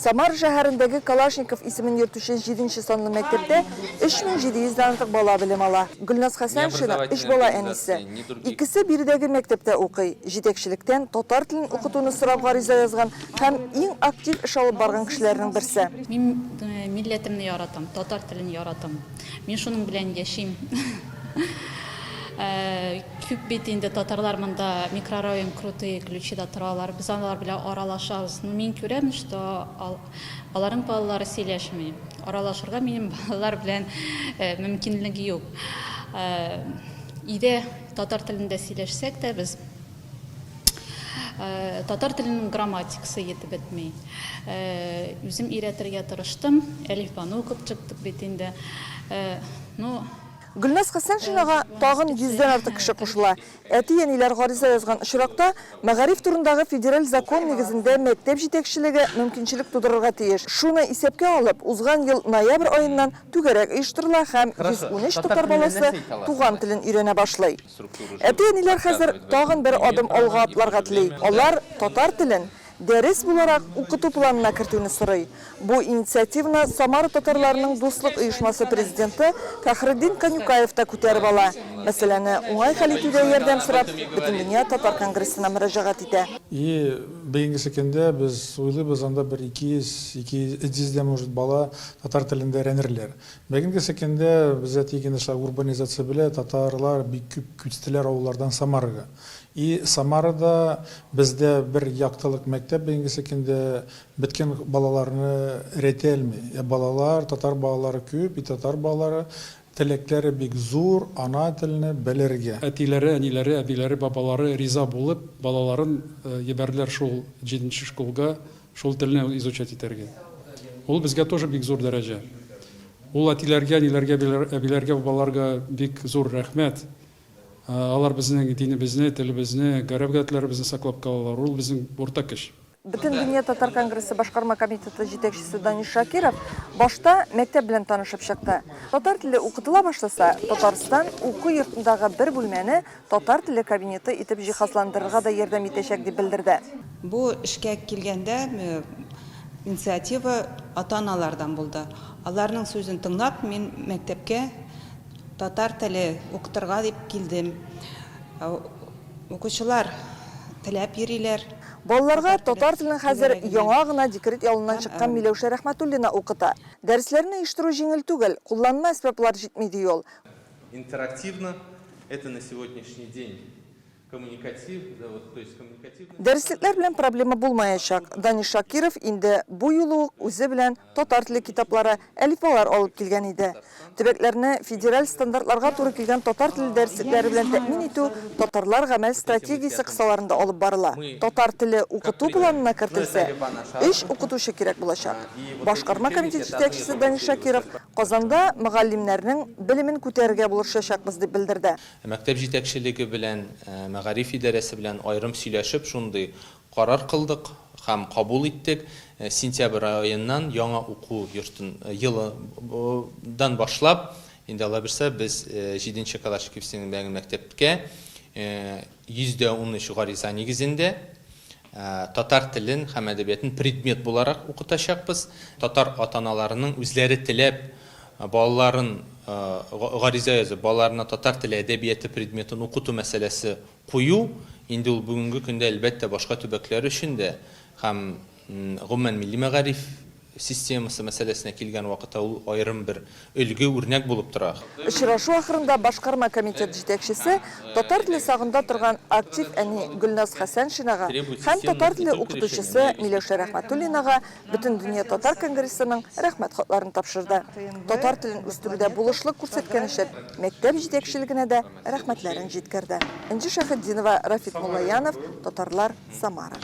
Самара шәһәрендәге Калашников исемен йөртүче җиденче санлы мәктәптә 3700 дән артык бала белем ала. Гөлназ Хәсәншина, өч бала әнисе. Икесе биредәге мәктәптә укый. Җитәкчелектән татар телен укытуны сорап гариза язган һәм иң актив эш алып барган кешеләрнең берсе. Мин милләтемне яратам, татар телен яратам. Мин шуның белән яшим. Күп бит инде татарлар монда микрорайон Крутые Ключида торалар. Без алар белән аралашабыз. Ну, мин күрәм, что аларның балалары сөйләшми. Аралашырга минем балалар белән мөмкинлек юк. Өйдә татар телендә сөйләшсәк тә, без татар теленең грамматикасы етеп бетми. Үзем өйрәтергә тырыштым. Әлифбаны укып чыктык бит инде. Ну, Гөлназ Хәсәншинага тагын йөздән артык кеше кушыла. Әти-әниләр гариза язган очракта, Мәгариф турындагы федераль закон нигезендә мәктәп җитәкчелеге мөмкинчелек тудырырга тиеш. Шуны исәпкә алып, узган ел ноябрь аеннан түгәрәк оештырыла һәм 113 татар баласы туган телен өйрәнә башлый. Әти-әниләр хәзер тагын бер адым алга атларга тели. Алар татар телен дәрес буларак укыту планына кертүне сорый. Бу инициативаны Самара татарларының Дуслык оешмасы президенты Фәхретдин Канюкаев та күтәреп ала. Мәсьәләне уңай хәл итүдә ярдәм сорап, Бөтендөнья татар конгрессына мөрәҗәгать итә. И бегенгесе көндә без уйлыйбыз, анда бер 200, 200 дә может бала татар телендә өйрәнерләр. Бегенгесе көндә бездә тиген эшләр урбанизация белә татарлар бик күп күчтеләр авыллардан Самарага. И Самарада бездә бер яктылык мәктәп бегенгесе көндә беткән балаларны рәтәлми. Ә балалар, татар балалары күп, и татар балалары теләкләре бик зур ана телне белергә. Әтиләре, әниләре, әбиләре, бабалары риза булып, балаларын ебәрделәр шул җиденче школга, шул телне изучать итәргә. Ул безгә тоже бик зур дәрәҗә. Ул әтиләргә, әниләргә, әбиләргә, бабаларга бик зур рәхмәт. Алар безнең динебезне, телебезне, гореф-гадәтләребезне саклап калалар. Ул безнең уртак эш. Бөтендөнья татар конгрессы башкарма комитеты җитәкчесе Данис Шакиров башта мәктәп белән танышып чыкты. Татар теле укытыла башласа, Татарстан уку йортындагы бер бүлмәне татар теле кабинеты итеп җиһазландырырга да ярдәм итәчәк, дип белдерде. Бу эшкә килгәндә, инициатива ата-аналардан булды. Аларның сүзен тыңлап, мин мәктәпкә Татар теле укытырга дип килдем. Укучылар теләп йөриләр. Балаларга татар телен хәзер яңа гына декрет ялыннан чыккан Миләүшә Рәхмәтуллина укыта. Дәресләрне оештыру җиңел түгел, кулланма әсбаплар җитми, ди ул. Интерактивно, это на сегодняшний день коммуникатив, да, вот, то есть коммуникативный. Дәреслекләр белән проблема булмаячак. Данис Шакиров инде бу юлы ук үзе белән татар теле китаплары, әлифбалар алып килгән иде. Төбәкләрне федераль стандартларга туры килгән татар теле дәреслекләре белән тәэмин итү Татарлар гамәл стратегиясе кысаларында алып барыла. Татар теле укыту планына кертелсә, өч укытучы кирәк булачак. Башкарма комитет җитәкчесе Данис Шакиров Казанда мөгаллимнәрнең белемен күтәрергә булышачакбыз дип белдерде. Мәктәп җитәкчелеге белән, мәгариф идарәсе белән аерым сөйләшеп, шундый карар кылдык һәм кабул иттек. Сентябрь аеннан яңа уку йортын, елы дан башлап, инде Алла бирса, без җиденче Калашников исемендәге мәктәпкә 13% гариза нигезендә татар телен һәм әдәбиятын предмет буларак укытачакбыз. Татар ата-аналарының үзләре теләп балаларын гариза язып, балаларына татар теле әдәбияты предметын укыту мәсьәләсе кую, инде ул бүгенге көндә, әлбәттә, башка төбәкләр өчен дә һәм гомумән милли мәгариф системасы мәсьәләсенә килгән вакытта ул аерым бер өлге, үрнәк булып тора. Очрашу ахырында башкарма комитет җитәкчесе татар теле сагында торган актив әни Гөлназ Хәсәншинага һәм татар теле укытучысы Миләүшә Рәхмәтуллинага Бөтендөнья татар конгрессының Рәхмәт хатларын тапшырды. Татар телен үстерүдә булышлык күрсәткән өчен мәктәп җитәкчелегенә дә рәхмәтләрен җиткерде. Энҗе Шәйхетдинова, Рафит Муллаянов, Татарлар, Самара.